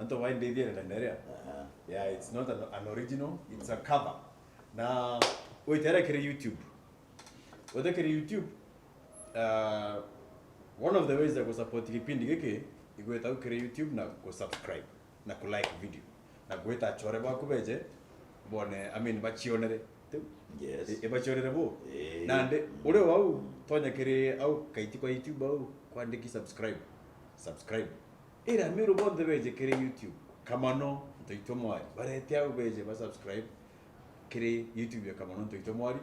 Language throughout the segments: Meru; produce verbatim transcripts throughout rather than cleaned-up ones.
Anto wai ndithia na nderea. Aha. Yeah, it's not an, an original, it's a cover. Na witera kiri YouTube. Witera kiri YouTube, uh, one of the ways ya kusupport kipindi giki, igwita kiri YouTube na kusubscribe, na kulike video. Na gwita achore baku beje, bone, I mean, bachionere. Tiu? Yes. I-, ibachionere bo. Eh. Nandi, mm, uri wau, tonya kiri au, kaiti kwa YouTube au, kwandiki subscribe. Subscribe. Ira Amiru bonthe beje kiri YouTube, Kamano Ntoito Mwari. Barete au beje ba subscribe kiri YouTube ya Kamano Ntoito Mwari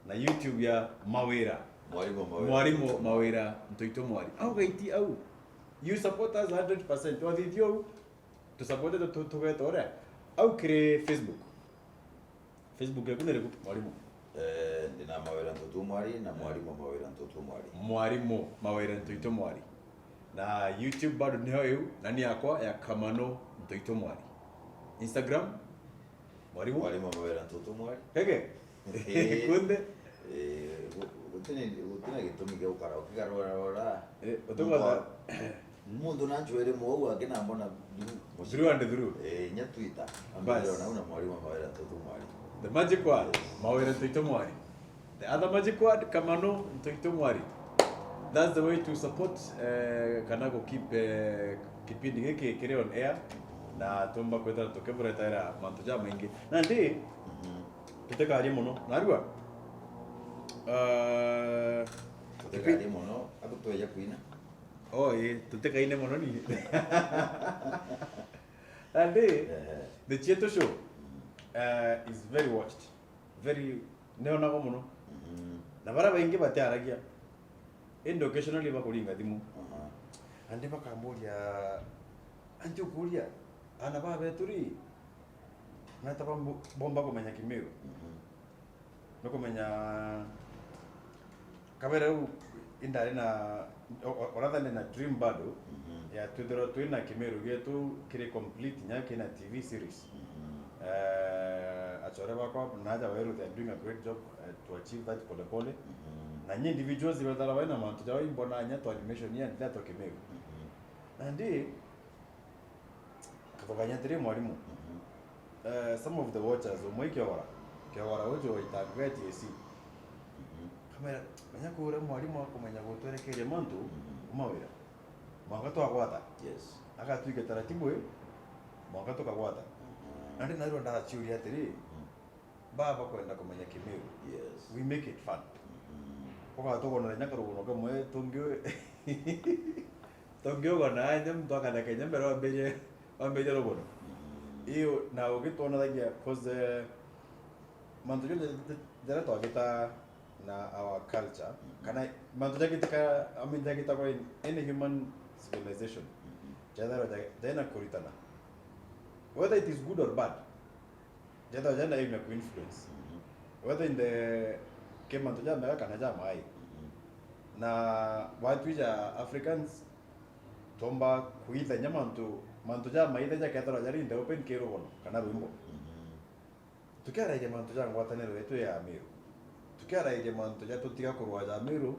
na YouTube ya Mawira. Mwarimu Mawira. Mwarimu Mawira Ntoito Mwari. Au gaiti au. You support us hundred percent. Twathithio au. Tusupportete tu-, tugeta uria. Au kiri Facebook. Facebook yaku ni iriku, mwarimu? Eh, ndina Mawira Ntoito Mwari na, eh, mwarimu Mawira Ntoito Mwari. Mwarimu Mawira Ntoito Mwari. Na YouTube bado niyo iu, na ni yakwa ya Kamano Ntoito Mwari. Instagram, mwarimu? Mwarimu Mawira Ntoito Mwari. Kege? Eh, kunthe? Eh, gu-, gutina, gutina gitumi gia gukara ukigarura. Eh, utukwenda Muntu na nchwere mwau angi na mbona through. Through and through. Eh, nya Twitter. Bas. Ambira na una mwarimu Mawira Ntoito Mwari. The magic word, yes. Mawira Ntoito Mwari. The other magic word, Kamano Ntoito Mwari. That's the way to support, eh, kana ku keep, eh, kipindi giki kiri on air. Na tumba kwithira tukiburetera mantu jamaingi. Nandi, mhm, tutikarie muno. Narua? Eh, tutikarie kipi- muno, abu tweja kwina. Oh, ii, tutikaine mono ni. Nandi, ehe, the Chietu Show, mm, eh, is very watched. Very, nionagwa mono. Mhm. Na bara baingi batiaragia. Indi occasionally bakuringa thimu. Aha. Nandi bakamburia, "Anti ukuria, ana babetu ri, nata bambu-, bomba kumenya Kimiru?" Mhm. Nukumenya kabere u indari na o-, o-, oratha ndi na dream bado, mhm, ya twithirwa twina Kimiru gietu kiri complete nya kina T V series. Mhm. Eh, achore bakwa naja weru, they are doing a great job, eh, to achieve that pole pole. Mhm. Na nye individuals bethara baina mantu jao imbona nya to animation ya ndira to Kimiru. Mhm. Nandi Kathugania atiri, mwarimu. Mhm. Eh, some of the watchers, umwe i Kiogora. Kiogora uju waitangwa T S C. Mhm. Kamera, menya kuria mwarimu akumenya gutwerekeria mantu, mhm, umawira. Mwanka twagwata. Yes. Agatwike taratibu i, mwanka tukagwata. Mhm. Nandi narua ndachiuria atiri, mhm. Baa bakwenda kumenya Kimiru. Yes. We make it fun. Mhm. Ugatugona na nyaka rugono kamwe tungi-, tungiugona nya muntu akatheka nya mbere wambirie, wambirie rugono. Mhm. Iyo, na ugitwonathagia, 'cause, eh, mantu jonthe jaria twagita na our culture, mhm, kana mantu jagitaka, I mean, jagitagwa in any human civilization, mhm, jethagwa ja-, jaina kuritana. Whether it is good or bad, jethagwa jana aim ya ku-influence. Mhm. Whether in the, ke mantu jamega kana jamai. Mhm. Na batwi ja Africans, twomba kuithania mantu, mantu jamaitha jakethagwa jari in the open ki rugono kana rwimbo. Mhm. Tukiarairia mantu ja ngwataniro yetu ya Amiru. Tukiarairia mantu ja tutiga kurwa ja Amiru,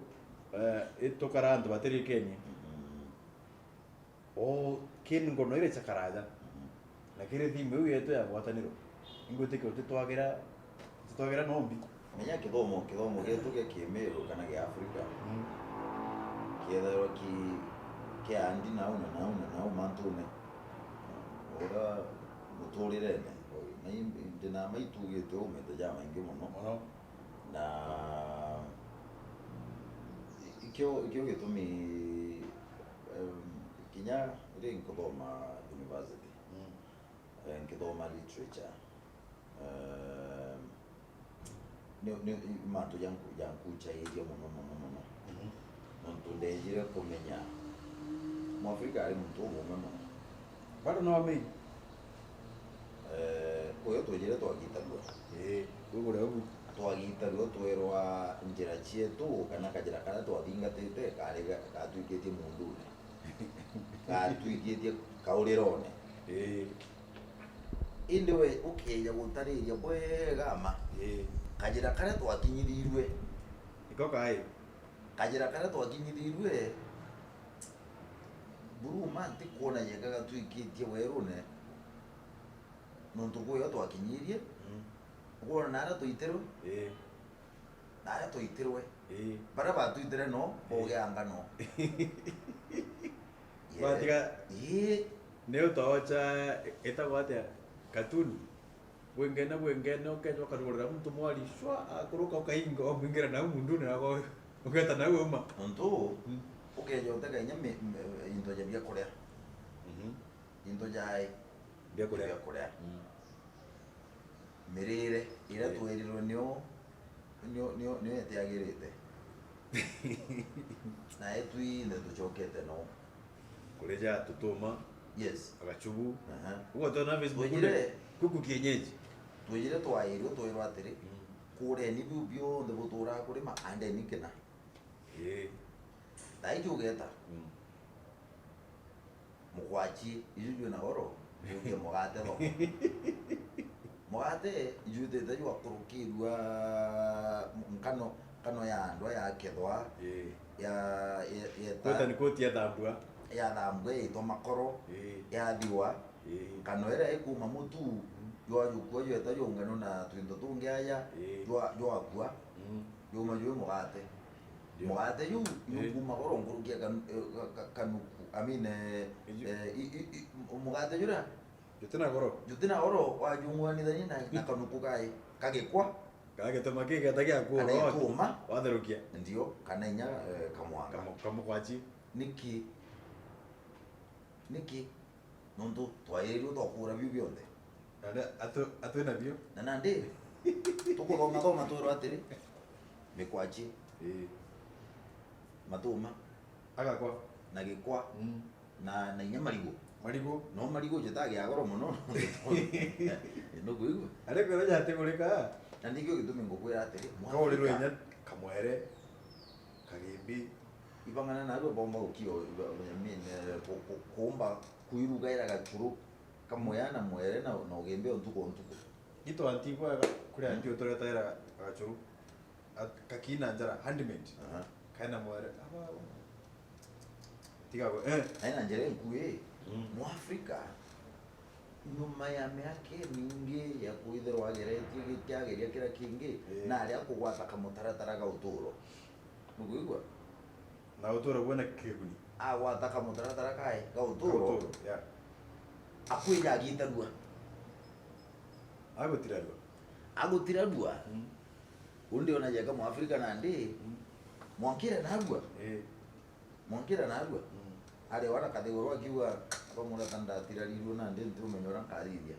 eh, itukara antu batirikenie. Mhm. O kiri ngono iria cia karaja, mhm, na kiri thimu iu yetu ya ngwataniro, ingwitikia utitwagira, utitwagira nombi. Menya kithomo, kithomo gietu gia Kimiru kana gia Afrika, mm, kiethagirwa ki, kiandi nau na nau na nau mantune. Uria muturirene, na i-, ndi na maitugite umete jamaingi muno. Muno. Na ikio, ikio gitumi, em, kinya ri nkuthoma university, mm, eh, nkithoma literature, em, ni, ni, mantu janku-, jankuchairie muno, muno, muno. Mhm. Nontu ndejire kumenya Mwafrika ari muntu umume muno. Bado no amei? Eh, kuyo twejire twagitarua. Ii, kwi kuria ugu. Twagitarua, twerwa njira cietu, kana kajira karia twathingatite kari ga-, gatwikitie mundune. Gatwikitie kaurirone. Ii. Indi we ukeja gutariria bwega ma. Ii. Kajira karia twakinyithirue. Iko kai. Kajira karia twakinyithirue, Buruma ntikwona yekaga twikitie werune, nontu kwiyo twakinyirie. Mm. Ukwona naria twitirwe? Ii. Naria twitirwe. Ii. Baria batwitire no, ii, baugeanga no. Yeah. Batiga. Ii. Ni utoocha, itagwa atia? Katuni. Bwengene, bwengene, ukeja ukarugurira muntu mwari, shwa, akuruka ukainga, umwingira nau mundune, nako ugeta nau uma. Nontu, mm, ukeja utega inya mi-, mi-, into ja biakuria. Mhm. Into ja ai. Biakuria. Biakuria. Mm. Mirire iria, eh, twerirwe nio, nio, nio, nio itiagirite. Na itwi nitucokete no. Kuri ja tutuma. Yes. Agachubu. Aha. Uguo twona Facebook. Twejire. Kuku kienyeji. Twejire twairirwe, twirwa atiri, mm, kureni biu bionthe buturaga kurima, andeni kina. Ii. Thaiji ugeta. Mm. Mukwachi, iju jwina goro, jukie mugate thoko. Mugate, ijwitite jwakurukirua nkano, nkano ya ndwa yakethwa, ii, ya, ya, yeta-, kweta ni koti yathambua. Yathambua, yaitwa makoro, ii, yathiwa. Ii. Nkano iria ikuuma mutu, mm, jwajukua jweta jungano na twinto tungi aja, ii, jwa-, jwakua, mm, juma jwi mugate. Ndio. Mugate ju, ii, jukuuma goro nkuruki ya kan-, eh, ka-, ka-, kanuku, I mean, eh, iju- eh, i-, i-, i-, mugate juria jutina goro. Jutina goro, wajung'wanithania na, na kanuku kai, kagikwa. Kagituma kigeta gia kuuma. Kana ikuuma. Watherukia. Ndio, kana inya, eh, kamwanga. Kamu-, kamukwachi. Niki? Niki? Nontu twairirwe twakura biu bionthe. Na nda-, atu-, atwi nabio. Na nandi, tukuthoma thoma twirwa atiri, mikwachi, ii, matuma, agakwa, na gikwa, mm, na, na inya marigu. Marigu? No marigu jetagia goro mono. Nukwigua? Ari kwira jatigurika. Na nikio gitumi ngukwira atiri, kaurirwe Mwafrika inya kamwere, kagimbi. Ibang'ana narua bomba gukio, I mean, eh, ku-, ku-, kuumba kwirugaira gachuru. Kamwe ya na mwere na, na ugimbe o ntuku o ntuku. Itwa antigwa ga-, kuri, mm, anti uturetaira ga-, gachuru. At-, kakina njara, handmade. Aha. Kaina mwere. Aba, tiga go-, eh. Aina njara nkui, mm, Mwafrika, nyuma ya miaka imingi ya kwithirwa ageretie gitiageria kira kingi, eh, na aria kugwata kamutaratara ga uturo. Nukwigua? Na uturo bwina kiguni. Agwata kamutaratara kae ga uturo. Ga uturo, yeah. Akwija agitarua. Agutirarua. Agutirarua. Mm. Undi ona jeka Mwafrika nandi, mm, mwankire narua. Eh. Mwankire narua. Mm. Ari wana kathiguru akiuga, "Aba murata ndatirarirue nandi ntiumenya uria nkarithia."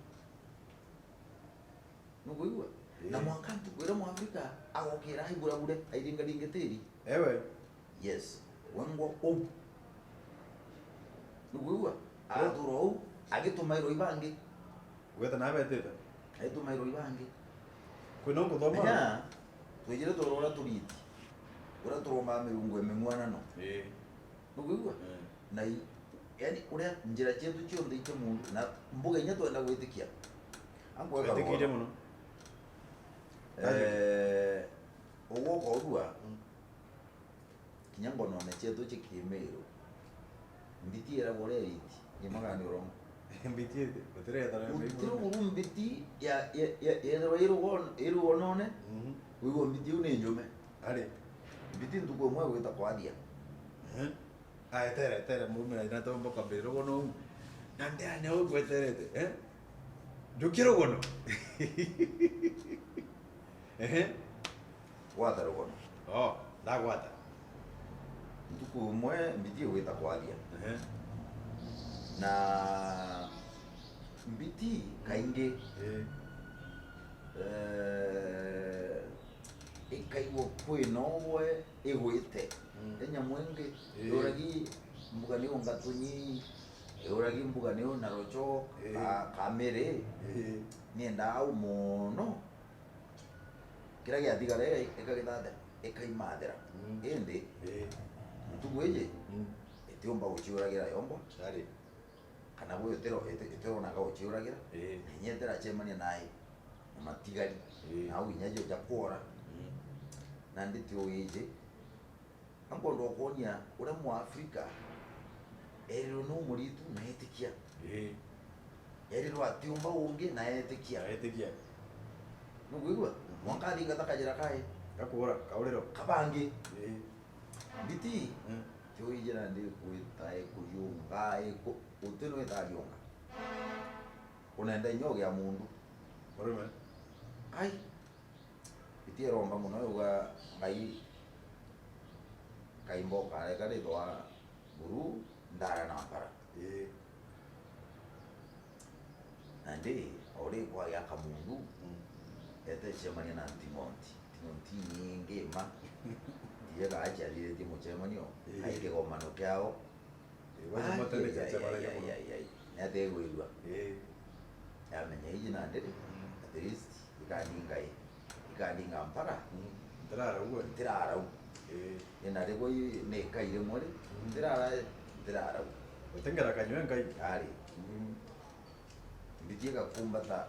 Nukwigua? Ii. Na mwanka ntuku iria Mwafrika agokira aiburabure, airingaringe tiri. Ewe. Yes. Wengwa uu. Nukwigua? Ii. Agatura uu, agitumairwa ibangi. Gweta na abetite? Agitumairwa ibangi. Kwina nkuthoma? Menya, twijire turora turiti. Uria turombaga mirungu ya ming'uanano. Ii. Nukwigua? Mm. Na i-, yani, uria njira cietu cionthe icia muntu, na mbuga inya twenda gwitikia. Ankwega. Wetikirie rugoro mono. Eh, uguo ukorua, mm, kinya ngonone cietu cia kimiru, mbiti iragwa uria iriti, ni magani urongo. Mbiti iti, utireta na mbiti. Utiruguru mbiti ya, ya, ya, yethirwa irugon-, irugonone, mhm, wigua mbiti iu ni njume. Ari. Mbiti ntuku imwe gwita kwathia. Mhm. Aa, etere, etere, murumire aina tomba kwambirira rugono uu. Na ndeane uu ngweterete, eh? Njukia rugono. Ehe. Gwata rugono. Oh, ndagwata. Ntuku imwe mbiti igwita kwathia. Ehe. Na mbiti kaingi, eh, eh, ikaigua kwina ugwe igwite. Mm. Inya mwingi, ii, yuragi mbuga ni ungatunyi, yuragi mbuga ni unarocho, ii, ka-, kamiri. Ii. Niendaa au mono. Kiria giathigara ika-, ikagithatha, ikaimathira. Mm. Indi, ii, ntuku iji, mm, itiumba guciuragira yomba. Ari. Kana gwe itiro-, iti-, itironaga uciuragira, ii, na inya itiracemania nayo na matigari, ii, na au inya jo ja kwora. Mm. Nandi ti uiji. Ankwenda ukwonia uria Mwafrika Erirwe ni umuritu na etikia. Ii. Erirwe atiumba ungi na etikia. Na etikia. Nukwigua? Mwanka athingata kajira kae. Gakura, kauriro. Kabangi. Ii. Mbiti. Mm. Tiuijira ndi kwita ikuriunga, iku-, uti no itariunga. Unenda inya ugia mundu. Murume. Ai. Itiiromba mono, yuga, "Ngai, Ngai mboka, reka rithwa buru ndara na mpara." Ii. Nandi, o ri kwagea kamundu, mm, etecemania na Nting'onti. Nting'onti nyingi ma. Tiye kaa ciathiritie mucemanio, ii, ai kigomano kiao. Ii, baja ai, matandika ai, cha ai, baraja ai, muno. Ai, ai. Ni ategwirua. Ii. Yamenya iji nandi ri, mm, at least, ikandinga i, ikandinga mpara. Mm. Ntirarau we. Ntirarau. Ii. Ina rigwa i, ni ikai rimwe ri, mm, ntirara, ntirarau. Utengera kanywe ngai. Ari. Mm. Mbiti igakumbata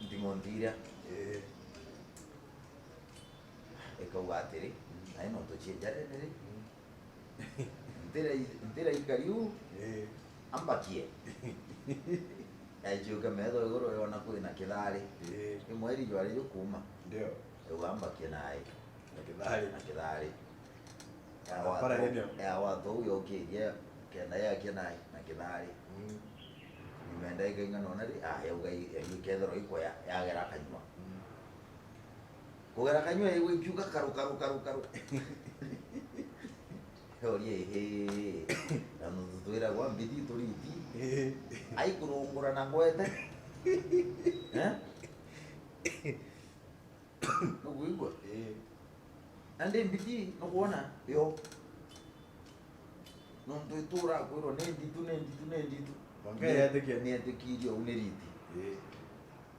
Nting'onti iria. Ii. Ikauga atiri, mm, nae nontu cienjarene ri, mm, ntira i-, ntira ikari u, ii, ambakie. Yaciuka metho iguru yona kwina kithari. Ii. Imwe iri jwari jukuma. Ndio. Riu ambakie nae. Na kithari. Na kithari. Yawa mpara tou, inio. Yawa tou yokirie, kenda yakia nae, na kithari. Mm. Nyuma ya ndagika ing'ana ona ri, ah, yauga i-, ikethirwa ikoya, yagera kanyua. Mm. Kugera kanyua yaigua ikiuga karu, karu, karu, karu. Yoria, "Ehe, na nuthu twiragwa mbithi turiti." Ehe. Aikurungura na ngwete. Eh? Nukwigua? Ii. Na ndi mbithi nukwona yo. Nontu itura akwirwo ni nditu, ni nditu, ni nditu. Mwanka ni-, yetikia. Nietikirie uu ni riti. Ii.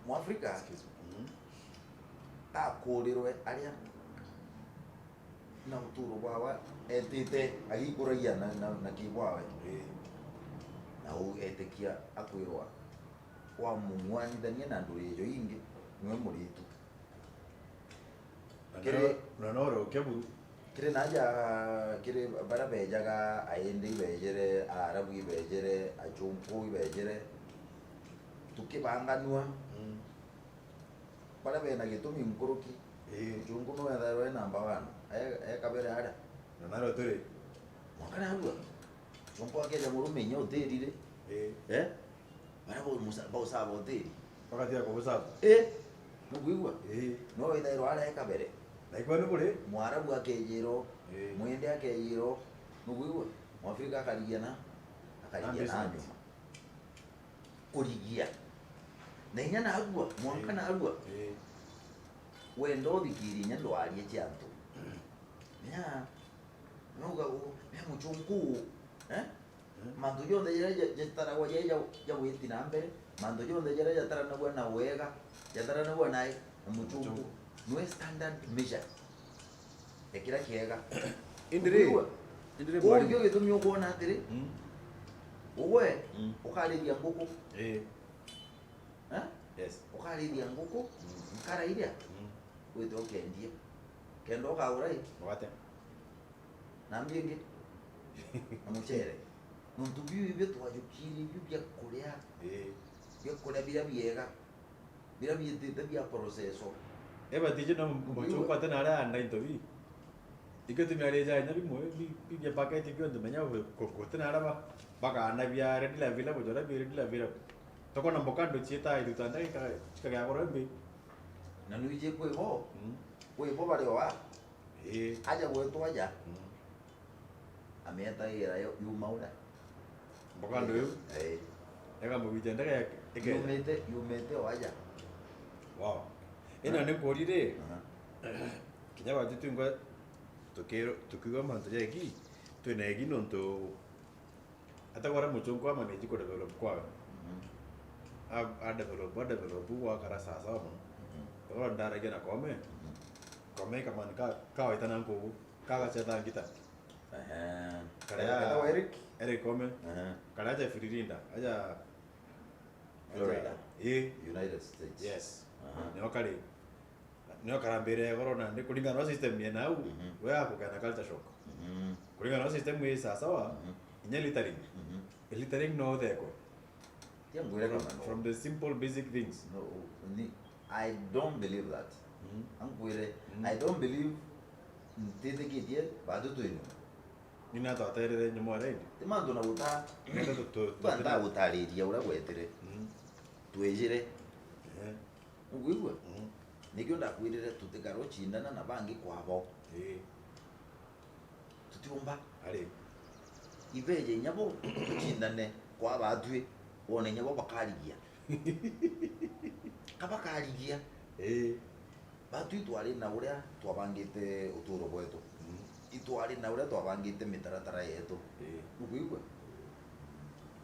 Mwafrika, excuse me, mhm, akurirwe aria na uturo bwawe etite agikuragia na, na, na kibwawe. Ii. Na uu etikia akwirwa wamung'wanithania na nduri ijo ingi, niwe muritu. Na kiri no, na no rokia buru. Kiri naja, kiri baria bejaga, Aindi ibejere, Aarabu ibejere, Achunku ibejere, tukibanganua. Mm. Baria bena gitumi nkuruki, ii, Mchungu no ethairwe e number one, e, e kabere aria. Na naro turi. Mwanka narua. Mchungu akeja murume inya utiri ri. Ii. Eh? Baria bau musa-, bausaba utiri. Bagatiga kubusaba. Eh? Nukwigua? Ii. No ethairwe aria e kabere. Na ikwa ni buri? Mwarabu akejirwo, ii, Mwindi akejirwo, nukwigua? Mwafrika akarigia na, akarigia na nyuma. Kurigia. Na inya narua, mwanka, ii, narua. Ii. Wenda uthikirie inya ndwarie cia antu. Mea, meuga u, me Muchunku, eh? Mm. Mantu jonthe jaria ja-, jataragwa jaria ja, ja gwiti na mbere, mantu jonthe jaria jataranagua na wega, jataranagua na, na Muchunku. Muchunku. Nwe standard measure. Ekira kiega. Indi ri, ukwigua? Indi ri, uu mwalimu, nikio gitumi ukwona atiri, mm, ugwe, mm, ukarithia nguku. Ii. Eh? Yes. Ukarithia nguku, mm, nkara iria, mm, wite ukendie. Kenda ukagura i? Mugate. Na mbia ingi? Na mucere. Nontu biu ibio twajukirie, biu bia kuria. Ii. Bia kuria biria biega. Biria biitite bia processwo. Eba tiji no. Ukwigua? Muchunku ati naria anda into bi. Ikio tumi aria ja inya bimwe, bi, bi bia package kionthe menya gu-, gu-, guti naria ba, bakaana bia Red Lavila, bujora bia Red Lavila. Tokona mboka ndo cieta iruta ndagika, cikagagura mbi. Na nuiji kwi bo? Mm. Kwi bo bari oa? Ii. Aja gwetwa aja. Mm. Amietagira yo, yuma uria. Mboka ndo iu? Ii. Ega mubite ndege ya, eke. Yumite, yumite o aja. Wow. Ina, ah, ni nkuri ri? Aha. Kinya gwatu twingwa tukiro-, tukiuga mantu ja egi, twina egi nontu ata gwara Muchunku amanage ku develop kwawe. Mhm. A, a develop, a develop gwakara sawa sawa mono. Mhm. Tokoro ndaragia na Koome. Mhm. Koome kamani ka, kaweta na nkugu, kagacetha ngita. Ehe. Karia, ketawa Eric? Eric Koome. Ehe. Karia aja Florida, aja Florida. Aja, ii. United States. Yes. Aha. Nio kari. Nio karambire goro nandi kuringana na system yena au, mhm, we akugea na culture shock. Mhm. Kuringana na system ii sawa sawa, mhm, inya littering. Mhm. Littering no uthekwe. Tia ngwire kama no. From the simple basic things. No, ni, I don't believe that. Mm. Ankwire, Mm. I don't believe ntithikitie batu twinu. Ni na twaterere nyuma rindi. Ti mantu na guta. Nenda tu- tu- Banda gutariria uria gwetire. Mm. Twejire. Eh. Ugwigua? Mm. Nikio ndakwirire tutikaro cindana na bangi kwabo. Eh. Tutiumba. Ari. Ibeje inya bo tucindane kwa batwi, wone inya bo bakarigia. Kabakarigia. Eh. Batwi twari na uria twabangite uturo bwetu. Mm. Itwari na uria twabangite mitaratara yetu. Eh. Nukwigua?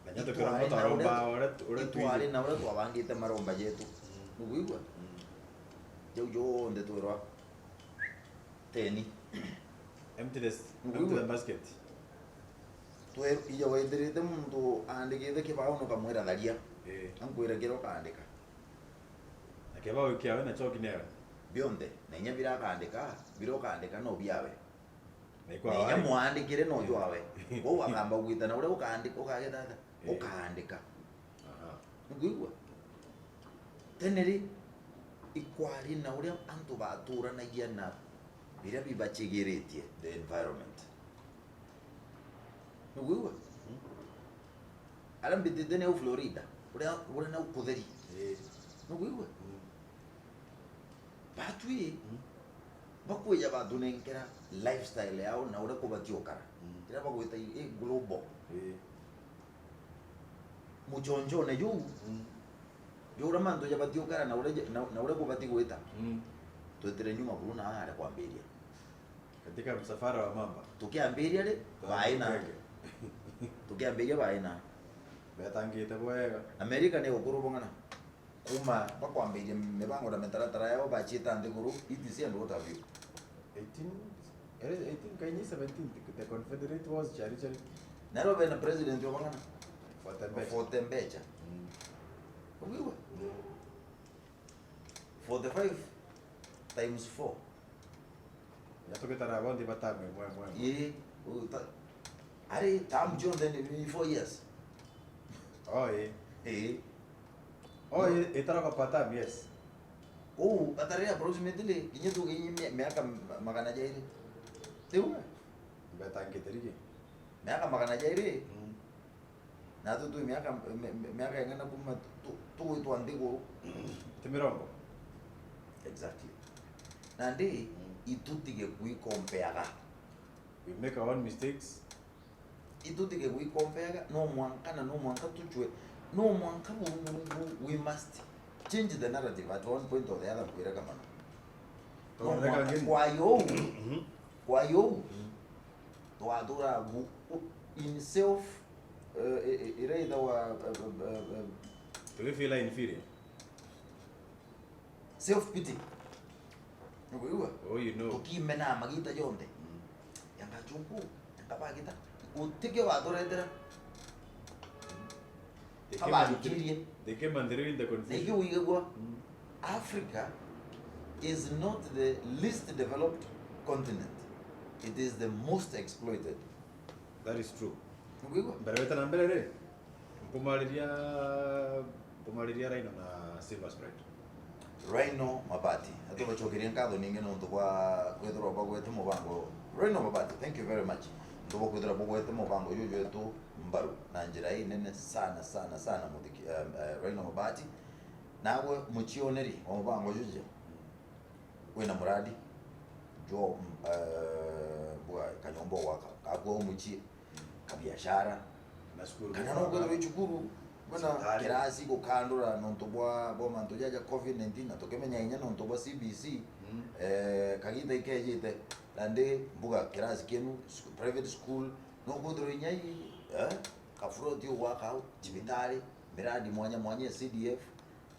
Na nyato kira mtu aromba uria uria itwari na uria twabangite maromba yetu. Mm. Nukwigua? Mm. Jau jonthe twirwa teni. Emptiness. Nguigua. Empty the basket. Twe ija wethirite muntu aandikite kibao nukamwira tharia. Eh. Ankwira kira ukaandika. Na kibao kiawe na choki newe. Bionthe. Na inya bira akaandika, bira ukaandika no biawe. Na ikwa Na inya wai. Mwandikire no jwawe. Kwou akamba gwita na uria ukaandika, ukageta ata? Eh. Ukaandika. Aha. Nukwigua? Tene ri, ikwari na uria antu baturanagia na biria bibacigiritie, the environment. Nukwigua? Aria mbitite ni au Florida, uria uria nau kutheri. Eh. Nukwigua? Mm. Batwi, mm, bakwija batunenkera lifestyle yao na uria kubati ukara. Mm. Kiria bagwita i, i global. Eh. Muchonchone juu, mm, juu uria mantu jabati ukara na uria ja-, na, na uria kubati gwita. Mm. Twitire nyuma buru na aria kwambiria. Katika msafara wa mamba. Tukiambiria ri, baina. Tukiambiria baina. Betangite bwega. America ni ukuru bong'ana. Kuma bakwambiria mibango na mitaratara yao baciita nthiguru, itisi andu uta biu. Eighteen, eh, eighteen kainyi seventeen, the Confederate Wars chari chari. Nero bena president wa bang'ana? Fortembecha. Fortembecha. Mm. Ugiwa? Mm. Forty-five times four. Yatugitara bonthe batamu imwe imwe imwe. Ii, uta-, ari tamu cionthe ni, ni four years. Oh, ii. Ii. Oh, ii, itaraka per term, yes. Uu, atarire approximately, kinya tu kinya mia-, miaka ma-, magana jairi. Tiu? Mbetangite rigi. Miaka magana jairi. Mm. Natwe twi miaka, mi-, mi-, miaka ing'ana kuma tu-, tu-, tugwitwa nthiguru? Ti mirongo? Exactly. Nandi, mm, itutige kwikompeaga. We make our own mistakes. Itutige kwikompeaga, no mwanka na no mwanka tuchwe, no mwanka buru, buru, buru, we must change the narrative at one point or the other, nkwire kamano. No mwanka kwa yo, mhm, kwa yo, mhm, twathura gu-, u-, in self, eh, eh, eh, ira ithawa, eh, eh, eh, eh, do we feel inferior? Self pity. Nukwigua? Oh, you know. Tukimena magita jonthe. Mm. Yanga chungu, yanga bagita. Utikio baturetera. They came and threw, they came and threw in the confusion. Niki wigagua? Mm. Africa is not the least developed continent. It is the most exploited. That is true. Nukwigua? Mbere weta na mbere ri, nkumariria, nkumariria Rhino na Silver Sprite. Rhino Mabati. Atubacokerie nkatho ningi nontu bwa kwithirwa bagwete mubango. Rhino Mabati, thank you very much. Nontu bwa kwithirwa bugwete mubango juju jwetu mbaru na njira inene sana, sana, sana, muthiki, eh, eh, Rhino Mabati. Nagwe mucioneri wa mubango juju, wina muradi jwa, eh, bwa kanyomba gwaka, gakwa umuchie, kabiashara, kana no kwithirwa i cukuru, wina kirasi gukandura nontu bwa, bwa mantu jaja covid nineteen, na tukimenya inya nontu bwa C B C, mm, eh, kagita ikejite, nandi mbuga kirasi kienu, sc-, private school, no kwithirwa inya i, eh, kafuroti ugwaka au, cibitari, miradi mwanya mwanya ya C D F,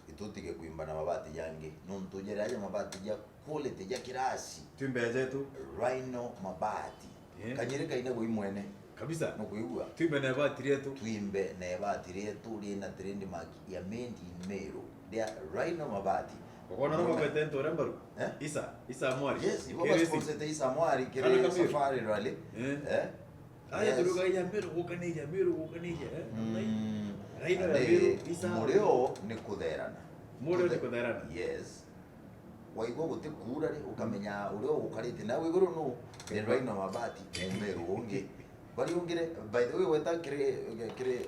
itutige kwimba na mabati jangi, nontu jaria aja mabati ja quality ja kirasi. Twimbe jetu. Rhino Mabati. Eh. Kanyiri kaina gwi mwene. Kabisa. Nukwigua? Twimbe na ibati rietu. Twimbe na ibati rietu rina trademark ya made in Meru. Ria Rhino Mabati. Ukona no mabete ntu uria mbaru? Eh? Isa, Isa Mwari. Yes, ibo basponsorete Isa Mwari kiri Safari Rally. Eh? Eh? Aja Yes. turuga ya Meru gukanija, Meru gukanija, eh? Namna hii. Mm. Raino ya Andi Meru, isa. Murio ni kutherana. Murio ni Kuthe-, kutherana. Yes. Waigua guti kuura ri, ukamenya uria ugukarite nawe iguru nu, ni Raino Mabati, Mumeru ungi. Bari ungire, by the way, weta kiri, kiri,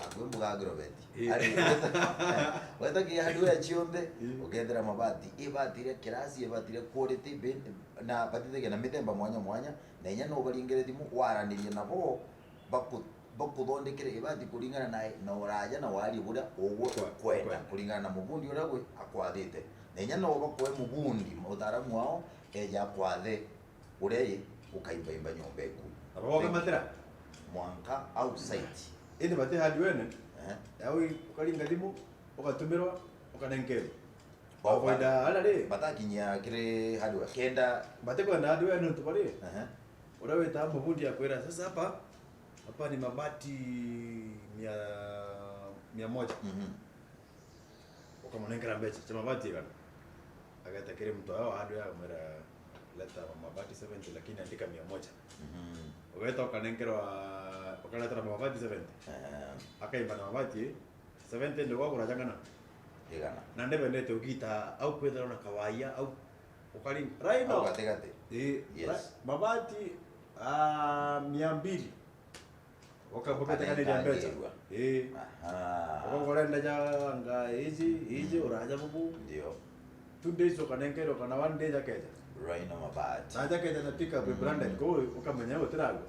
akwi mbuga Agrovet. Eh. Ari, weta, weta ki hardware cionthe, Eh. ukethira mabati, ibati ria kirasi, ibati ria quality, bin-, na batithagia na mithemba mwanya mwanya, na inya no baringire thimu, waranirie nabo, baku-, bakuthondekere ibati kuringana na, na uraja na wari buria ugwe Kwa-, ukwenda, kwenda. Kuringana na mubundi uria gwe akwathite. Na inya no bakwe mubundi, mutaaramu wao, eja akwathe uria i, ukaimbaimba nyomba eku. Na bagokamatira? Mwanka au site. Indi bati hardware-ne? Eh. Yau ukaringa thimu, ugatumirwa, ukanenkerwa. Ba-, Avoida ba-, ala ri? Batakinyia kiri hardware. Kenda. Batikwenda hardware nontu bari? Ehe. Uria wita mubundi akwira, "Sasa hapa, hapa ni mabati mia, mia moja." Mhm. Ukamunenkera mbeca cia mabati igana. Ageta kiri mtu wao hardware, akamwira, "Leta mabati seventy, lakini andika mia moja." Mhm. Ugeta ukanenkerwa, ukaletera mabati seventy. Eh. Akaimba na mabati, seventy ndio gwakura jangana. Igana. Na ndebendete ugita, au kwithirwa na kawaia, au ukari-, Raino. Au gatigati. Ii, Yes. ra-, mabati, ah, mia mbili. Uka-, ukabetekanithia mbeca. Ukanenkanirwa. Ii. Aha. Ukagura ndeja nga iji, iji, Mm. uraja bubu. Ndio. Two days ukanenkerwa kana one day jakeja. Raino Mabati. Na jakeja na pick up Mm. branded, kwa hiyo ukamenya utiragua.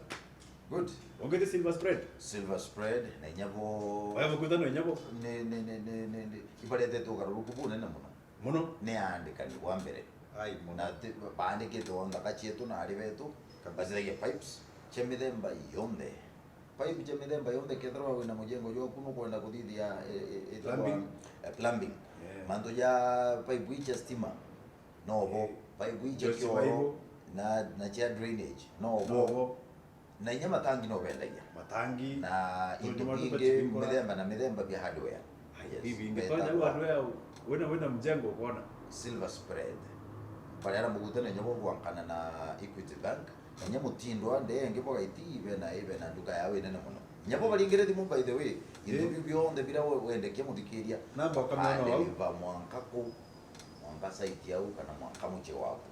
Good. Ungite silver spread. Silver spread, na inya bo Oya, mukuta no inya bo. Ni, ni, ni, ni, ni, ni, ibaretete ugaruruku bunene muno. Muno. Ni aandikani bwa mbere. Ai, muno. Na ti, baandikite o nthaka cietu na ari betu, Kabisa. Batithagia pipes cia mithemba yonthe. Pipe cia mithemba yonthe, kethirwa wina mujengo jwaku nukwenda kuthithia, e, e, e, Plumbing. E, plumbing. Yeah. Mantu ja pipe ii cia stima, no bo. Yeah. Pipe ii cia Josi kioro, Bible. Na, na cia drainage, no bo. No bo. Na inya matangi no bendagia. Matangi. Na Tũnyua into bingi, tũbati kũra. Mithemba na mithemba bia hardware. Ai, Yes, ibi ingi betagwa twanya hardware au. Wina, wina mjengo ukona. Silver spread. Baria ara muguta na inya bwa gwankana na Equity Bank. Na inya mutindwa ndee ingi bwa gaiti, bena, bena nduka yao inene muno. Inya bo baringire thimu, by the way. Into Eh. biu bionthe bira we-, wendekia muthikiria. Namba ukamenya Ba wau. Deliver mwanka ku, mwanka site yau kana mwanka mucii waku.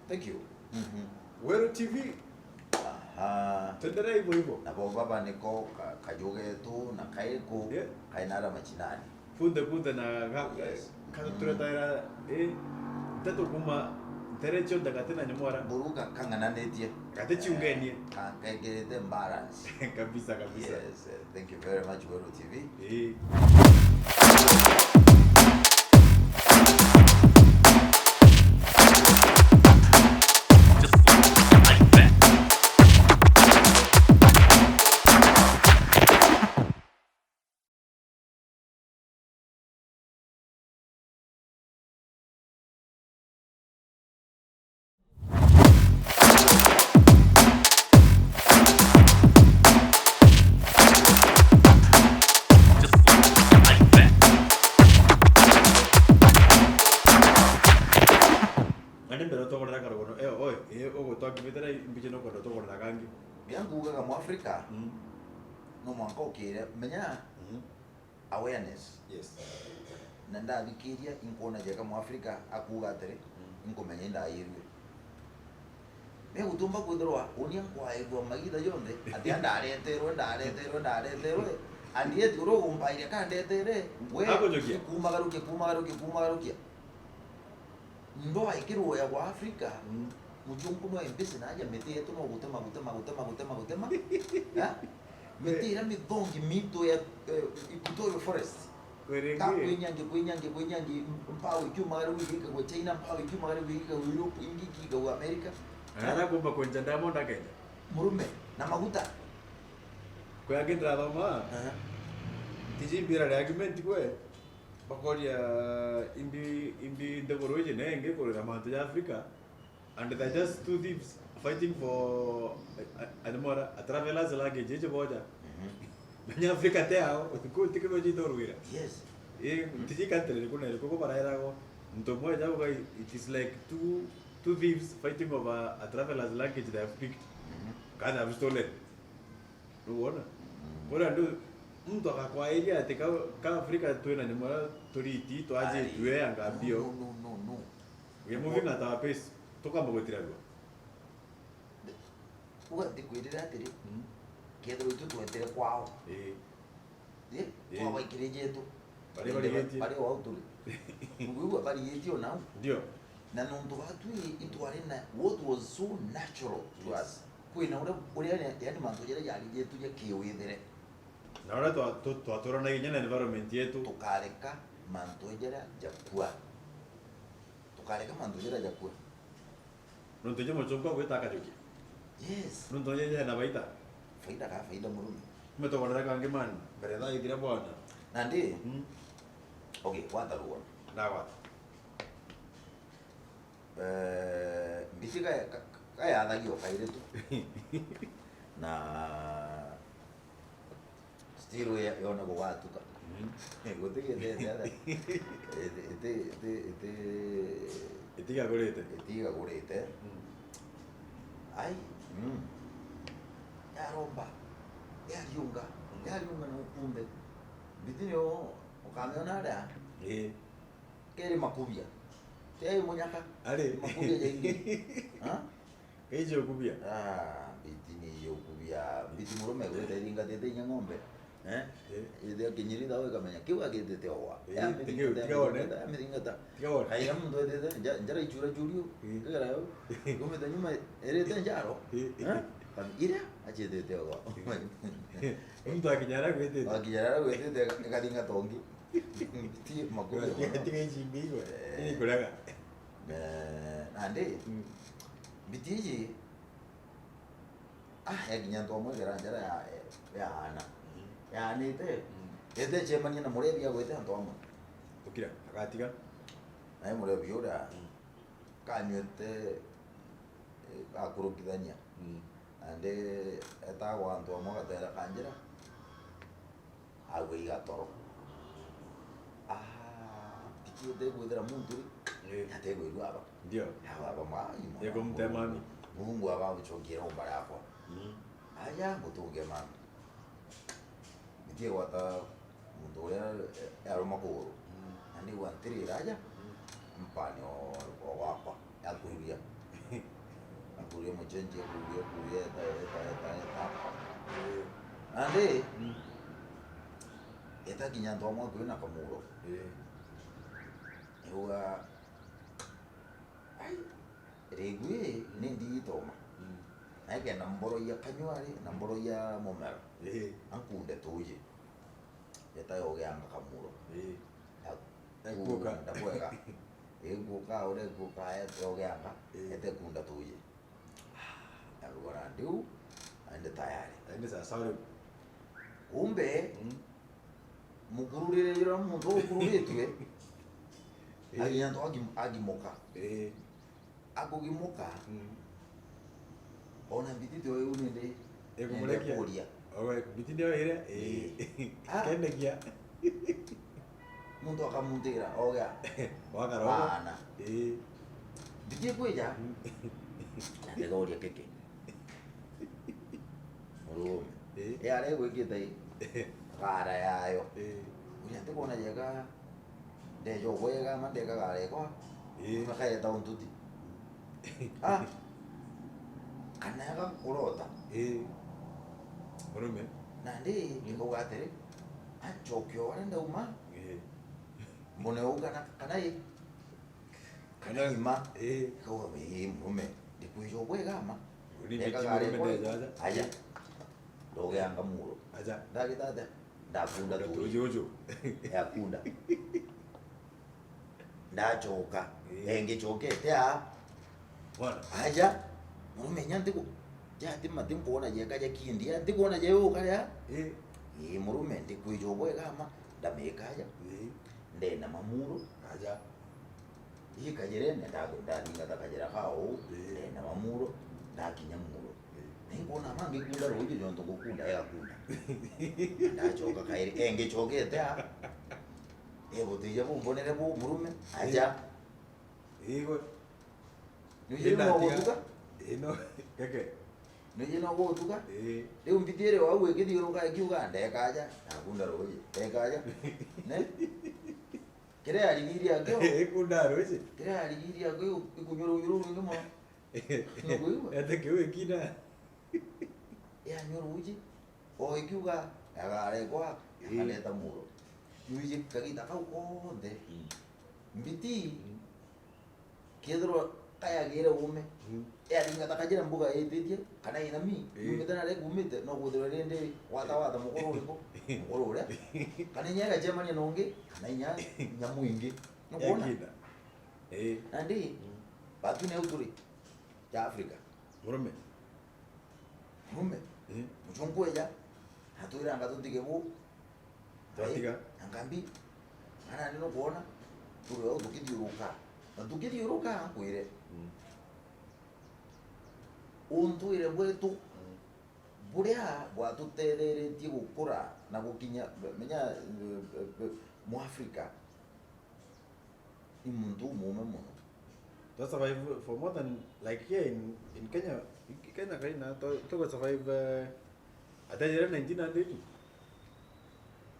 Thank you. Mhm. Weru T V. Aha. Twendelee hivyo hivyo. Nabo baba niko ka-, kajugetu na kaiku, Yeah. kainara machinani. Punde punde na ga-, Yes. ka-, Mm. turetaira, eh, nteto kuma ntere cionthe gati na nyamwara. Buruga kang'ananitie. Gati ciungenie. Eh, ka-, kekirite balance. Kabisa, kabisa. Yes, eh, thank you very much, Weru T V. Eh. Nandi mbere utogorera karugono, eh, oi, eh, ugutwakibitira imbichi no kwenda utogorera kangi. Bia ngugaga Mwafrika, Mm. no mwanka ukire, menya, Mhm. Awareness. Yes. Na ndathikiria, inkwona jeka Mwafrika akuuga atiri, Mm. inkumenya indairue. Me gutumba kwithirwa unia nkwairua magitha jonthe, ati ndareterwe, ndareterwe, ndareterwe, and yet uria ugumpairia kandetere, we Akunyokia. kumagarukia, kumagarukia, kumagarukia. Ndwaa ikirwo ya gwa Africa, Mm. mujungu no embisi na aja miti yetu no gutema, gutema, gutema, gutema, gutema. Ya? Miti iria mithongi mitu ya, eh, Equatorial Forest. Kwirigi. Ka kwinyangi, kwinyangi, kwinyangi, mpau ikiumaga riu igikagwa China, mpau ikiumaga riu igikagwa Europe, ingi ikigagwa America. Ara kumba kwenja diamond akenya. Murume, na maguta. Kwi angi ndirathoma, Aha. tiji mbira ria argument kwe, bakoria imbi, imbi nthiguru iji na ingi kurira mantu ja Africa, and they're just two thieves fighting for a, a, a, a traveler's luggage iji boja. Mhm. Menya Africa te ao, ku ti kibo jitorwira. Yes. Eh, tiji country iriku na iriku, ko baraeragwo, ntu mwe jauga, it is like two, two thieves fighting over a traveler's luggage they have picked. Mhm. Ka they have stolen. Wona? Mm. Bora ndu muntu akakwairia ati ka, ka Afrika twina nyamura turiti twajitue anga mbio. No, no, no, no. Uge moving at our pace, tukamba gutiragua. Uga ndikwirira atiri, mm, kethirwa itu twetire kwao. Ii. Ii, ii, twabaikire jetu. Baria barigitie. Bari o au turi. Ugwigua barigitie o nau. Ndio. Na nontu batu i-, itwari na what was so natural to us. Yes. Kwina uria, uria yani, yani mantu jaria jari jetu ja kiwithire. Na uria twa-, tu-, twaturanagia na environment yetu. Tukareka mantu jaria jakua. Tukareka mantu jaria jakua. Nontu ja muchunku agwita akajukia. Yes. Nontu ja, ja na baita. Faida ka faida murume. Umetogorera kangi man, mbere thaa ithira bwana. Nandi? Mm. Okay, gwata ruona. Ndagwata. Eh, mbiti ka, ka, ka yathagia o kairi tu. Na still ya-, yona gugatuka. Mhm. Gutigitete atha. Iti, iti, iti, iti, itigagurite. Itigagurite. Mm. Ai, mm. Yaromba, yariunga, mm, yariunga na ukumbe. Mbiti nio ukamiona aria. Ii. Keri makubia. Ti ai munyaka. Ari. Makubia jaingi. Ha? Kaiji ukubia. Ah, mbiti ni ukubia. Mbiti murume gwita iringatite inya ng'ombe. Eh? Eh. Ithia kinyiri thao ikamenya. Kiu agitite owa. Eh, ya miringata, tiga, ya tiga one, miringata, ya miringata. Tiga one. Aira muntu etete, nja-, njara ichura churio. Eh. Kigera yo. Kumita nyuma, erete njaro. Eh. Eh? Kam-, iria, achitite owa. Muntu akinyara gwitite. Akinyara gwitite, ikaringa tongi. Ti makubwa. Tiga, mono. Tiga ici ingĩ igwe. Eh. Ini kuraga. Eh, nandi, mm, mbiti iji, ah, yakinya antu amwe igera njara ya, ya ana. Mm. Yaanite, mm, ete chemania na murebi agwete antu amwe. Ukira, agatiga. Naye murebi uria, mm, kanywete, eh, akurukithania. Mm. Nandi etagwa antu amwe agatera kanjira. Agwe igatoro. Ah, mbiti ete kwithira muntu ri, eh, ategwirua aba. Ndio. Aba, aba ma, yu mwana. Eko mtemami. Mungu aba abuchokire omba riakwa. Mm. Aja, mutunge mami. Mbiti igwata muntu uria, eh, aruma kuguru. Mm. Na nigwa ntirira aja. Mm. Mpani o, o gwakwa. Yakururia. Akururia muchenji, akururia, akururia, eta, eta, eta, eta. Eh. Nandi, mm, eta kinya antu amwe akui na kamuro. Eh. Iuga, ai, rigwi ni ndigitoma. Mm. Na ikenda mboro ya kanyua ri, na mboro ya mumero. Eh. Ankunde tuji. Eta yogeanga kamuro. Eh. Ekuka. Ndabwega. Ekuka, uria ekuka, ete ogeanga, eh, ete kunda tuye. Arugora ndiu, aende tayari. Aende sawa sawa riu. Kumbe, mm, mukururire jura muntu ukururitue, eh, aginya antu agim-, agimuka. Eh. Akugimuka. Mm. Ona mbiti tio iu nindi. Ikurekia. Nende kuria. Owe, mbiti ndio ire? Ii. Ii. Ah. Kendekia. Muntu akamuntira, oga. Wakara ogo. Bana. Ii. Mbiti ikwija? Mm. Ndikoria kiki. Murume. Ii. Yare gwikite ii. Gara yayo. Ii. Uria ntikwona jega. Ndeja ugwega, ma ndekaga arekwa. Ii. Makaeta untuti. Ah. Kana yaga kurota. Ii. Murume. Nandi, mm, ndikauga atiri, anchoke o aria ndauma. Ii. Mbone uu kana, kana ii. Kana, kana ima. Ii. Kauga, ii, murume, ndikwija ugwega ma. Uri mbiti murume ndeja aja. Aja. Ndogeanga muro. Aja. Ndagita atia? Ndakunda tuji. Tuji uju. Yakunda. Ndachoka. Ii. Engichokete a. Bwana. Aja. Murume nya ntiku. Ja ti mati nkuona jeka ja kindi. Ja ntikwona ja yo kare a. Ii. Ii, murume ndikwija ubwega ma. Ndamika aja. Ii. Ndena mamuro. Aja. Ii kajirene, nda-, ndathingata kajira ka uu, ii, ndena mamuro, ndakinya muro. Ii. Na inkwona ma ngikunda ruuji jontu ngukunda egakunda. Ndachoka kairi, engichokete a. Egutija bumbonere bu murume, aja. Ii. Igwe. Nujiri mwagutuka? Ino, keke. Niji no gutuka? Ii. Riu mbiti iri o au ikithiuruka ikiuga, "Ndekaja." Nakunda ruuji. "Ndekaja." Ne? Kiria yarigiri akio. Ikunda ruuji. Kiria yarigiri akio ikunywa ruuji ruru rwingi mono. Nukwigua? Ete kiu ikina. Yanywa ruuji. O ikiuga, "Agarekwa." Ii. Akaleta muro. Ruuji kagita kau konthe. Mm. Mbiti. Mm. Kethirwa kayagire uume, mm, yaringata kajira mbuga ititie, kana inami, ii, yumite na ria kumite, no kwithirwa rindi watawata mukuru uriku? Mukuru uria. Kana inya igacemania na ungi, kana inya nyamu ingi. Nukwona? Yakina. Ii. Nandi, mm, batu ni au turi, ja Africa. Murume. Murume. Ii. Muchunku eja, atwiranga tutige bu, twatiga. Ai, na nkambi, ng'ana ni nukwona, turi au tukithiuruka. Na tukithiuruka, nkwire. Mm. Untwire bwetu, mm, buria bwatutetheretie gukura na gukinya, menya, eh, eh, eh, Mwafrika, ni muntu umuume mono. Twa survive for more than, like, here in, in Kenya, in Kenya kaina, twa, twa survive, eh, atejere nineteen hundred.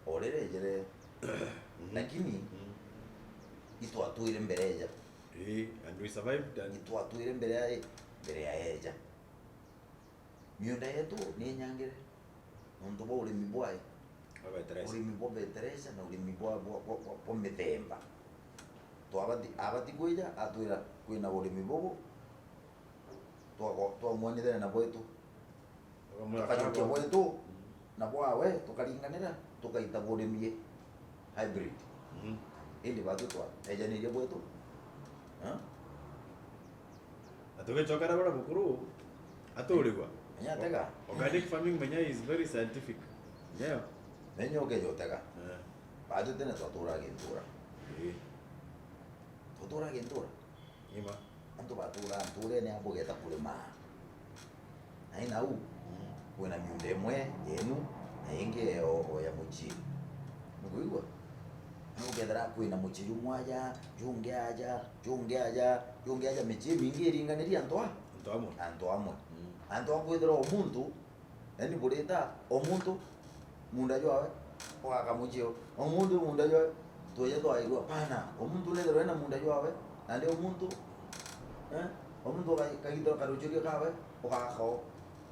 O riria ejere, mhm, lakini, mm, itwatwire mbere eja. Eh, and we survived and itwatwire mbere ya, mbere ya eja. Miunda yetu ni inyangire nontu bwa urimi bwae. Bwa beteresa. Urimi bwa beteresa na urimi bwa, bwa, bwa, bwa, bwa mithemba. Twabati, abati kwija atwira, "Kwina urimi bubu, twako-, twamwanithania na bwetu." Tukajukia bwetu, mm, na bwawe tukaringanira, tukaita burimi hybrid. Mm. Indi batu twa ejanirie bwetu. Ha? Na tugicokera buria bukuru, aturigwa. Menya atega. Organic farming, menya, is very scientific. Yeah. Menya ukeja utega. Eh. Batu tene twaturaga ntura. Eh. Twaturaga ntura. Nima. Antu baturaa nturene abo bugeta kurima. Na i nau, mm, kwina miunda imwe yenu, na ingi o, o ya mucii. Nukwigua? Na ukethira kwina mucii jumwe aja, jungi aja, jungi aja, jungi aja, micii mingi iringanirie antu a? Antu amwe. Antu amwe. Mm. Antu a kwithira o muntu, yani burita, o muntu, munda jwawe, ugaka mucii o. O muntu munda jwawe, tweja twairua, pana. O muntu nethirwa ena munda jwawe, nandi o muntu, eh, o muntu uga-, kagita karuchuria kawe, ugaka o.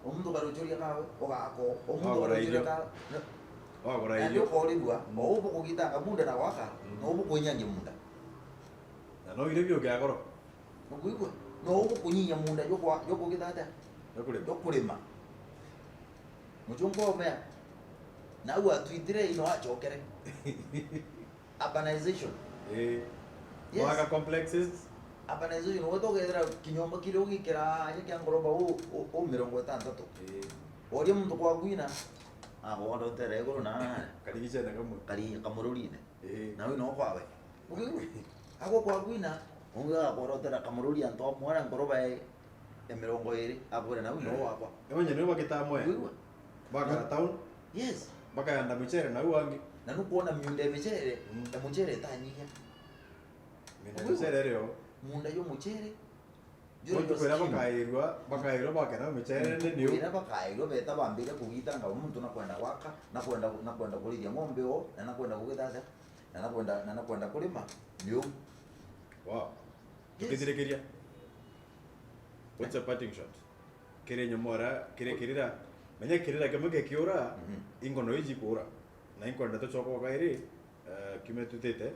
O muntu karuchuria kawe, ugaka o. O muntu karuchuria kawe, ne-, wagura irio. Nandi ukorirua, mm, o ubu kugitanga munda na gwaka, mm, no ubu kuinyangia munda. Na no irio biukia goro. Nukwigua? No ubu kunyia munda jwa kwa-, jwa kugita atia? Jwa kurima. Jwa kurima. Muchungu omea. Na au atwitire ino achokere. Urbanization. Eh. Yes. Gwaka complexes. Urbanization. Wetu ugethira kinyomba kiria ugikira aja kia ngoroba u, u, u mirongo itantatu. Eh. Oria muntu kwa kwina. Agondo tere iguru na. Karigicene kamwe. Kari kamururine. Eh. Na wina kwawe. Ukiigua? Agwo kwa kwina, ungi agakworotera kamururi antu amwe aria nkoroba ya, ya mirongo iri, akwira, "Nau no wakwa." Ewe nyene bagitaa mwe. Ukiigua? Bakara town. Yes. Bakayanda mucere nau angi. Na nukwona miunda ya micere, mm, ya mucere itanyihia. Miunda ya micere rio. Munda yo mucere, Juu nontu kwira scheme. Bakairwa, bakairwa bakena muchere ni niu. Kwira bakairwa beta bambire kugitanga muntu na kwenda gwaka, na kwenda, na kwenda kurithia ng'ombe o, na na kwenda kugitata, na na kwenda, na na kwenda kurima, niu. Wow. Yes. Tukithirikiria. What's a parting shot? Kiri nyomora, kiri kirira. Menya kirira kimwe gikiura, mhm, ingono iji kuura. Na inkwenda tucoka o kairi, eh, kiumia tutite.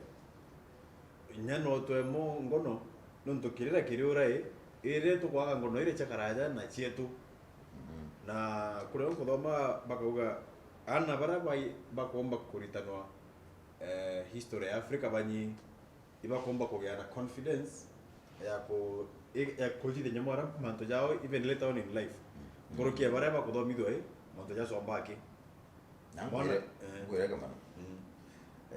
Inya no twemo ngono, nontu kirira kiri urai, iri tukwaga ngono iri cia karaja na cietu. Mhm. Na kuria nkuthoma bakauga, aana baria bai-, bakomba kuritanwa, eh, history ya Africa banyi, ibakomba kugia na confidence ya ku-, i-, ya kuthithia nyamwara mantu jao even later on in life. Mhm. Nkuruki ya baria bakuthomithua i, mantu ja somba aki. Na mwana, nkwire, eh, nkwire Kamano. Mm.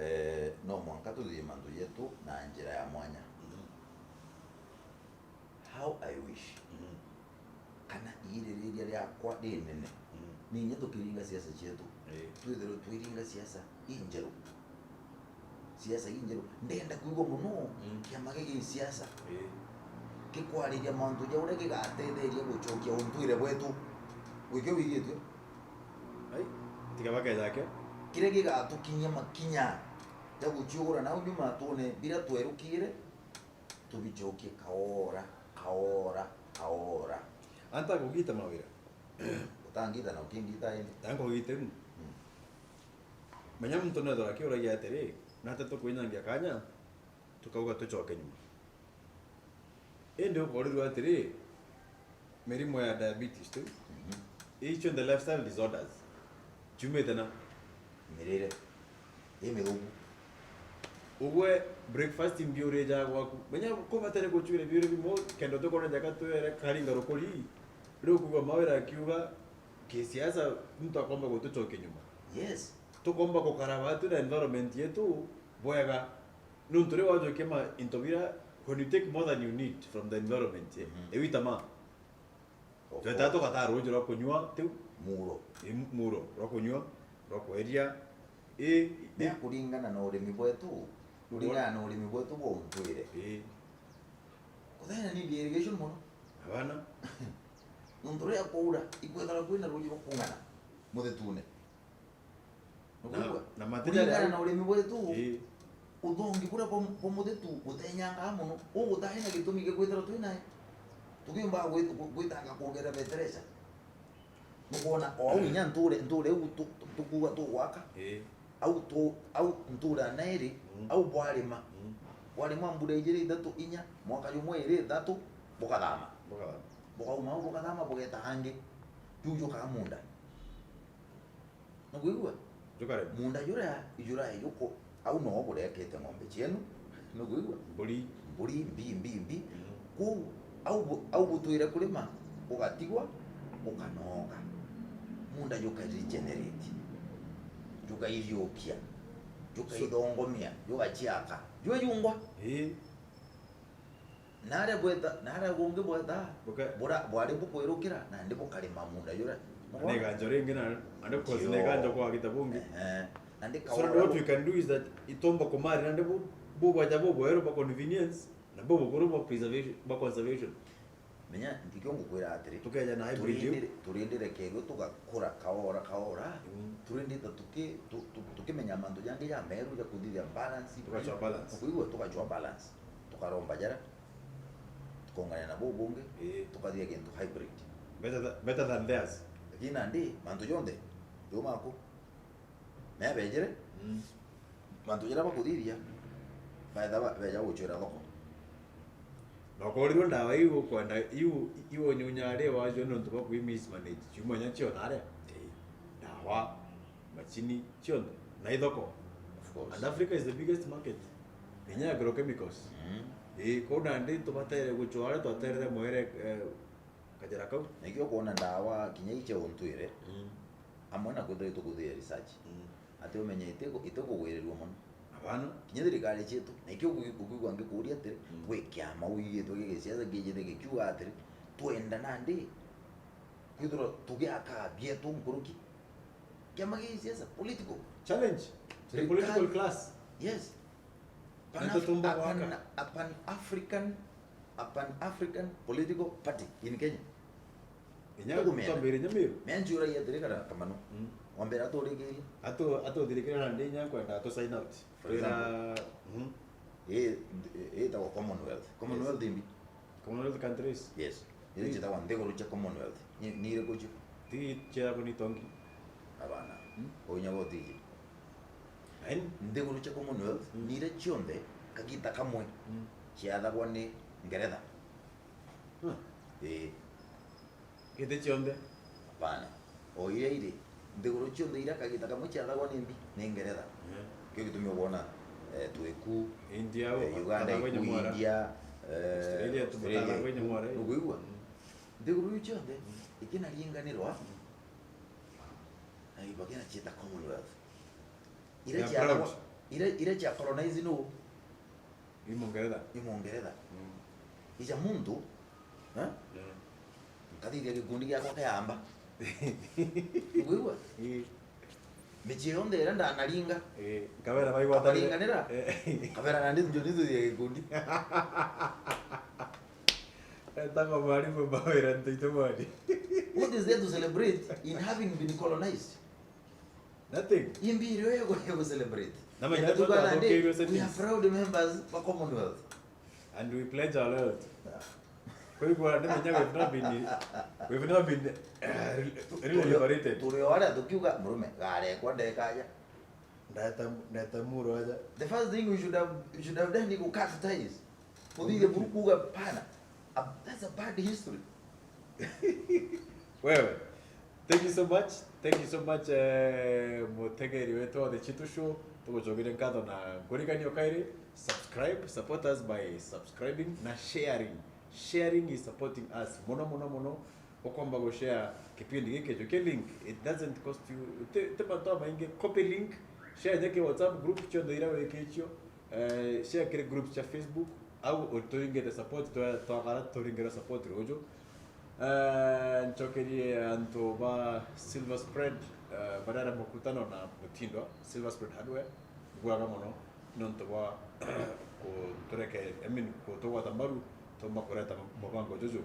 Eh, no mwanka tuthithie mantu jetu na njira ya mwanya. Mm. How I wish, mm, kana iririria riakwa rinene, mm, ni inya tukiringa siasa cietu. Eh. Twithirwe twiringa siasa injeru. Siasa injeru. Ndenda kwigua mono, mm, kiama giki gia siasa, eh, gikwariria mantu ja uria gigatetheria gucokia untwire bwetu. Wikio wigitue. Ai, tiga bakeja akio. Kiria gigatukinyia makinya ja guciugura nau nyuma, twone biria twerukire, tubicokie kaora, kaora, kaora. Anta kugita mawira. Utangita na ukingita indi. Tango gite mu. Menya muntu nethora akiuragia atiri, nate tukwinyangia kanya, tukauga tucoke nyuma. Indi ukorirwe atiri, mirimo ya diabetes tu, icio the lifestyle disorders, ciumite na mirire i mithuku. Ugwe breakfast mbi urijaga gwaku. Menya kubatere gucwire biuri bimo, kenda tukona jaka twere karinga rukuri. Riu kugwa mawira akiuga, kisiasa muntu akomba gutucokia nyuma. Yes. Tukomba gukara batu na environment yetu bwega. Nontu riu wajukia ma into bira, when you take more than you need from the environment, eh, mm-hmm, iwita ma. Tweta tugataa ruuji rwa kunyua, tiu? Muuro. Ii, muuro rwa kunyua, rwa kweria. Ii, ii. Mea kuringana na urimi bwetu, kuringana na urimi bwetu bwa untwire. Ii. Kuthenya ni irrigation mono. Abana. Nontu riria kwaura, ikwethagirwa kwina ruuji rwa kung'ana muthitune. Na, nukwigua? Na matija kuringana na urimi bwetu, ii, uthongi buria bwa, bwa muthitu butenyangaa mono. Uu gutaari na gitumi gia kwithirwa twi nae. Tukiumbaga gwi-, gwi-, gwitanga kuongerera betereca. Nukwona o au inya nture, nture iu tu-, tu-, tukuuga tugwaka. Ii. Au tu-, au nture ya Nairi, mm, au bwarima. Mm. Bwarima mbura ijiri ithatu inya, mwaka jumwe iri ithatu, bukathama. Bukathama. Bukauma au bukathama bugeta hangi. Juu jukaa munda. Nukwigua? Jukare. Munda juria ijurae juko, au no burekete ng'ombe cienu. Nukwigua? Mburi. Mburi, mbi, mbi, mbi. Mm. Kuu, au bu-, au butwire kurima, ugatigwa, ukanooka. Munda juka regenerate. Jukairiukia. Jukaithongomia, jugaciaka. Jwe jungwa. Ii. Naria bweta, naria bungi bweta, buka- bura-, bwari bukwirukira, nandi bukarima munda juria. Nandi iganjo ringi na, nandi kosi na iganjo kwa gita bungi. Ehe. Nandi so kaura what we can do is that itomba kumari nandi bu, bu bwaja bu bweru bwa convenience, na bu bukuru bwa preservation, bwa conservation. Menya, nkikio ngukwira atiri, tukeja na hybrid turindire, turindire kerwe tugakura kaora kaora, mm, turindite tuki-, tu-, tu-, tukimenya mantu jangi ja meru ja kuthithia balance. Tukachwa balance. Kuigua tukachwa balance. Tukaromba jara, tukongania na buu bungi, ii, tukathia kintu hybrid. Better tha-, better than theirs. Lakini nandi, mantu jonthe, jo maku. Mea bejire, mm, mantu jaria bakuthithia, baetha ba-, beja gucwira thoko. Nokorirwe ndawa iu ukwenda, iu, iu unyunya ri wajua nontu bwa kwi mismanage. Ciumanya cionaria. Ii. Ndawa. Macini cionthe na ithoko. Of course. And Africa is the biggest market. Inya agrochemicals. Mm. Ii, kuu nandi tubatere gucwaa uria twaterere mwere, eh, kajira kau. Na ikio kwona ndawa kinya icia untwire, mm, amwe na kwithirwa itukuthia research. Mm. Ati umenye itiku-, itikugwirirua mono. Abana. Kinya thirikari cietu, na ikio ukwigua ngikuuria atiri, mm, gwi kiama ugigitwe gia gisiasa kijite gikiuga atiri, twenda nandi kwithirwa tugiaka bietu nkuruki. Kiama gia gisiasa, political. Challenge to the political class. Yes. Pan-, a Pan-African, a Pan-African political party in Kenya. Inya tukumenda. Twambire inya Meru. Mea nchiuragia atiri kana Kamano. Mm. Wambira aturikiria. Atu-, atuthirikira nandi inya nkwenda tu sign out. For example. Twira, mhm. Ii, ii itagwa Commonwealth. Commonwealth imbi? Commonwealth countries? Yes. Ii. Iri ciitagwa nthiguru cia Commonwealth. Ni, ni iriku cio? Ti ciathagwa ni Tongi? Abana. Mm. Unya gotiji. Aini? Nthiguru cia Commonwealth, mm, ni iria cionthe kagita kamwe, mm, ciathagwa ni Ngeretha. Huh. Ii. Giti cionthe? Hapana. O iria iri, nthiguru cionthe iria kagita kamwe ciathagwa ni mbi, ni Ngeretha. Yeah. Kio gitumi ubona, eh, twiku, India, eh, Uganda iku, India, eh, Australia, Australia iku. Nukwigua? Mm. Nthiguru iu cionthe, mm, ikinaringanirwa, mm, na ibagina ciita Commonwealth. Iria ciathagwa, iria, iria cia colonize nuu? I Mwingereza. I Mwingereza. Mm. Ija muntu, eh? Yeah. Nkathithia gikundi giakwa kiamba. Ukwigua? Ii. Micii yonthe iria ndanaringa. Ii. Nkabera baigwatanire. Bakaringanira. Eh. Nkabera nandi njoni tuthithia gikundi. Etagwa mwarimu Mawira Ntuite Mwari. What is there to celebrate in having been colonized? Nothing. Imbi irio yego yego celebrate. Na maitha tukaga nandi, we are proud members ba Commonwealth. And we pledge our loyalty. Kwa hivyo ndimenya we've not been, we've not been uh, really liberated. Turi oria tukiuga murume garekwa ndekaja. Ndeta ndeta muro aja. The first thing we should have we should have done ni ku cut ties. Kuthithia buru kuuga pana. That's a bad history. Wewe. Thank you so much. Thank you so much eh, mutegeri wetu wa The Chitu Show. Tugucokeria nkatho na nkurikania kairi, subscribe, support us by subscribing na sharing. Sharing is supporting us muno muno muno. Ukomba gushare kipindi giki, jukia link, it doesn't cost you, ti ti mantu jamaingi, copy link, share nyaki WhatsApp group cionthe iria wikicio. Eh, share kiri groups cia Facebook, au uturingite support, twa- twakara turingire support ruju. Eh, ncokerie antu ba Silver Spread, eh, barara mukutano na Mutindwa, Silver Spread Hardware, ibwaga muno nontu bwa kutureke, I mean, kutugwata mbaru, tumba kureta mubango juju.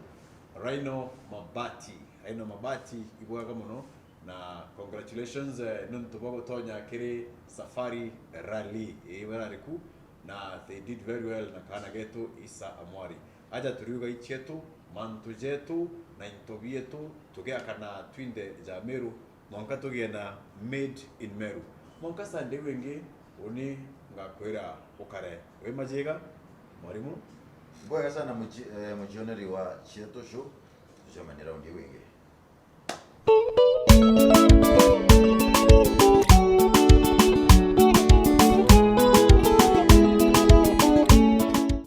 Rhino Mabati, Rhino Mabati ibwaga muno, na congratulations eh, nontu bwa gutonya kiri Safari Rally ii barari ku, na they did very well na kaana getu Isa Amwari. Aja turiuga icietu, mantu jetu na into bietu tugiakana twinthe ja Meru, mwanka tugie na made in Meru. Mwanka Sunday wingi uni ngakwira ukare wi majiga, mwarimu. Bwega sana muji- eh, mujioneri wa Chietu Show, tucemanie raundi wingi.